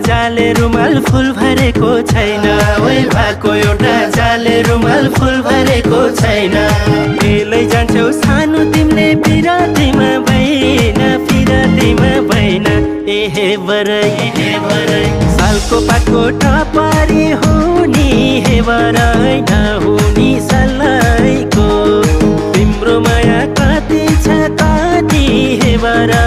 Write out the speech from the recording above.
जाले रुमाल फुल भरेको छैन ओइ भएको एउटा जाले रुमाल फुल भरेको छैन बेलै जान्छौ सानो तिमीले पिरातीमा भइन एहे बरै सालको पाको टपारी हुनी हे बरै नहुनी सल्लाइको तिम्रो माया कति छ कति हे बरै